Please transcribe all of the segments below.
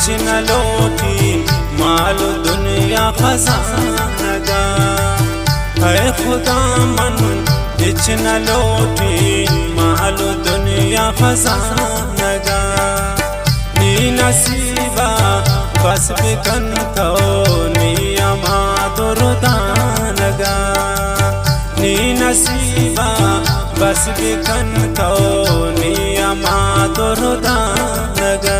ہچ نہ لوٹی مال و دنیا خزانگا۔ اے خدا من ہچ نہ لوٹی مال و دنیا خزانگا۔ نی نصیبا بس بکن تو نی ہما دردانگا۔ نی نصیبا بس بکن تو نی ہما دردانگا۔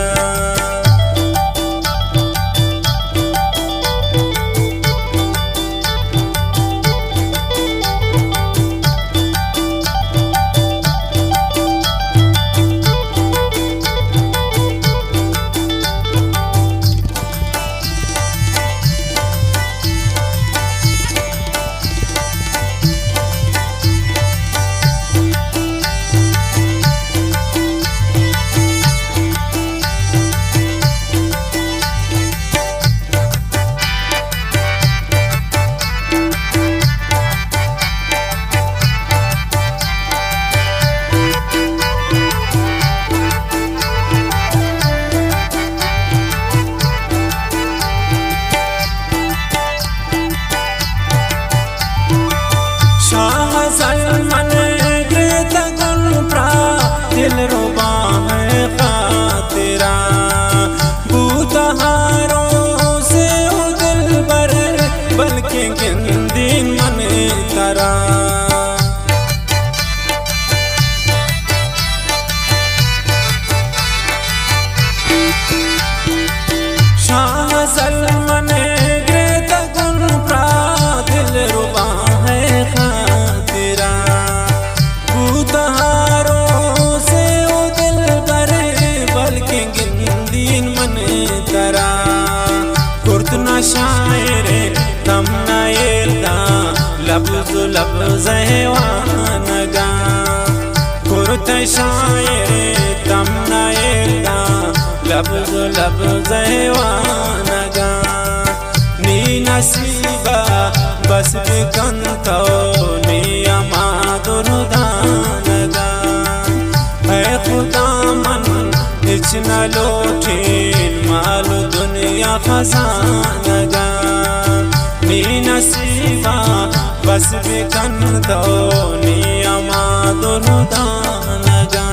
شاہ زلمن گرتگن پرا دلربا ءِ خاطرا۔ بوت ہارو سے او دلبر، بلکیں گندین من ترا۔ شاہ زلمن گرتگن پرا دلربا ءِ خاطرا۔ بوت ہارو سے او دلبر، بلکیں گندین من ترا۔ کرت نہ شاعر تمنا ایلدا، لبز لبز ءِ وانگا۔ کرت شاعر تمنا ایلدا، لبز لبز ءِ وانگا۔ نی نصیبا بس بکن تو نی ہما دردانگا۔ اے خدا من ہچ نہ لوٹین مال و دنیا خزانگا۔ نی نصیبا بس بکن تو نی ہما دردانگا۔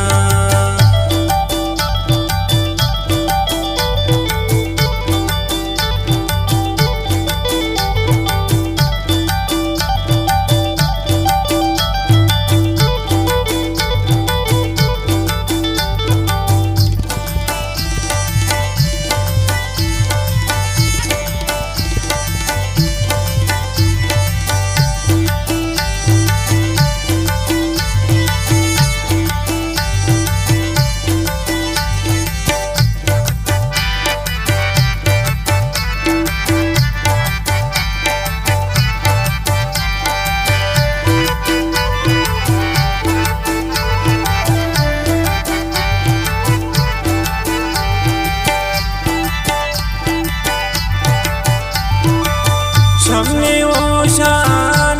شمے ہوشا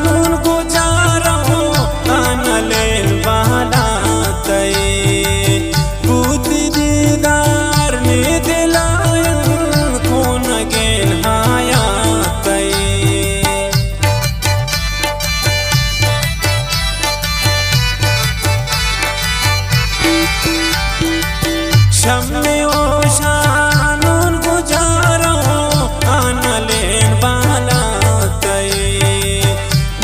نون گجارو، آنلین بالا تئی۔ بوتی دیدار نی دلائیں، کونگین حیات تئی۔ شمے ہوشا نون گجارو، آنلین بالا تئی۔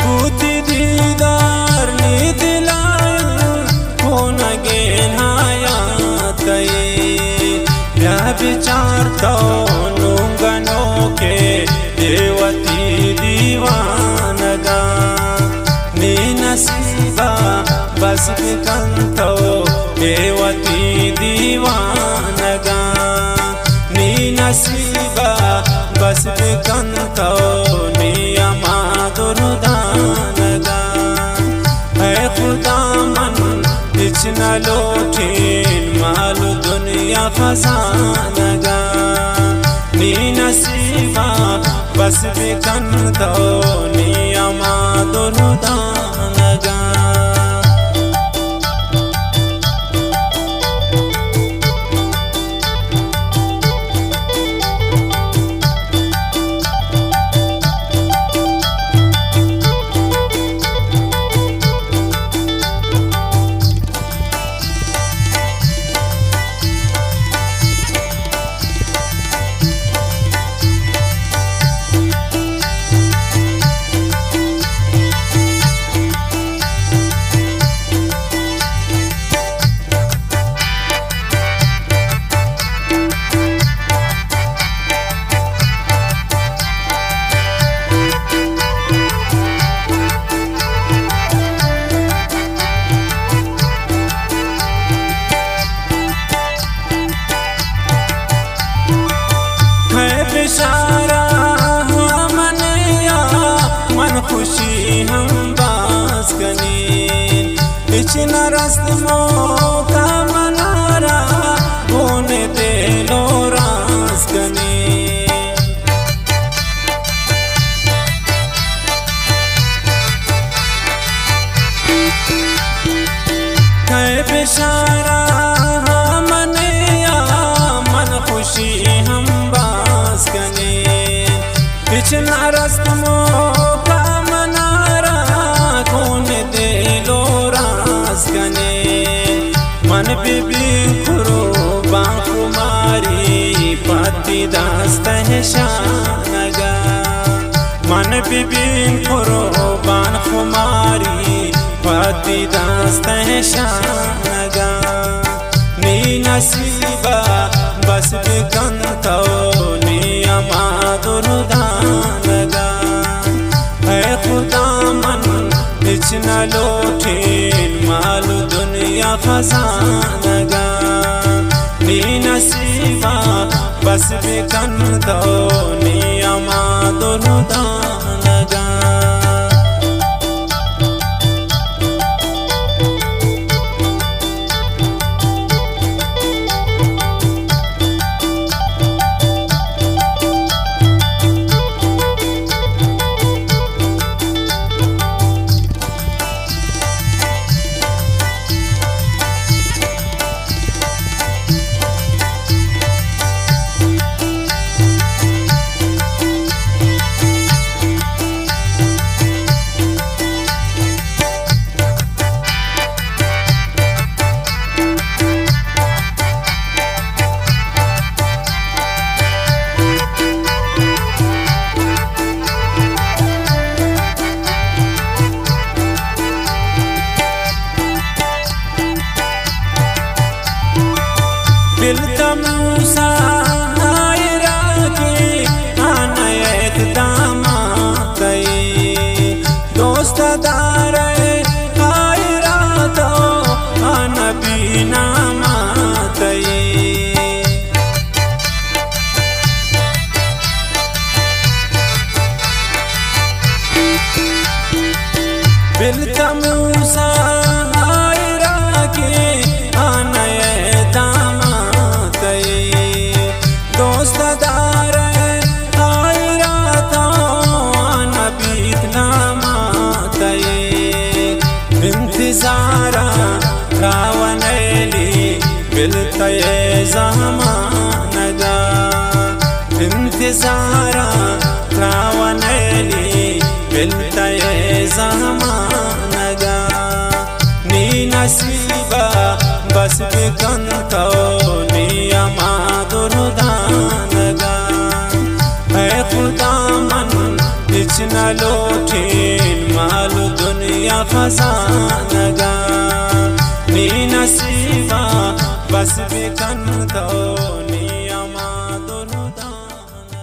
بوتی دیدار نی دلائیں، کونگین حیات تئی۔ بیا بچار تو نوں گنوکے اے وتی دیوانگا۔ نی نصیبا بس بکن تو اے وتی دیوانگا۔ نی نصیبا بس بکن تو نی ہما دردانگا۔ اے خدا من ہچ نہ لوٹین مال و دنیا خزانگا۔ نی نصیبا بس بکن تو نی ہما دردانگا۔ ہم باز کنین، ہچ نہ رست موقع منارا، گون دل و راز کنین۔ کئے بشارا من یا من خوشی ہم باز کنین۔ ہچ نہ رست موقع منارا، گون دل و راز کنین۔ من ببین قربان خماری، پتی دست شانگا۔ من ببین قربان خماری، پتی دست شانگا۔ نی نصیبا بس بکن تو نی ہما دردانگا۔ اے خدا من ہچ نہ لوٹین مال و دنیا خزانگا۔ نی نصیبا بس بکن تو نی ہما دردانگا۔ بلتہ موسیٰ ءَ را کہ آ نہ یک داماں تئی، دوست دارئے آ را تو آ نہ بی ناماں تئی۔ بلتہ موسیٰ ءَ را کہ آ نہ یک داماں تئی، دوست دارئے آ را تو آ نہ بیت ناماں تئی۔ انتظارا تراونیلی بلتئے زمانگا، انتظارا تراونیلی بلتئے زمانگا۔ نی نصیبا بس بکن تو نی ہما دردانگا۔ اے خدا من ہچ نہ لوٹین مال و دنیا خزانگا۔ نی نصیبا بس بکن تو نی ہما دردانگا۔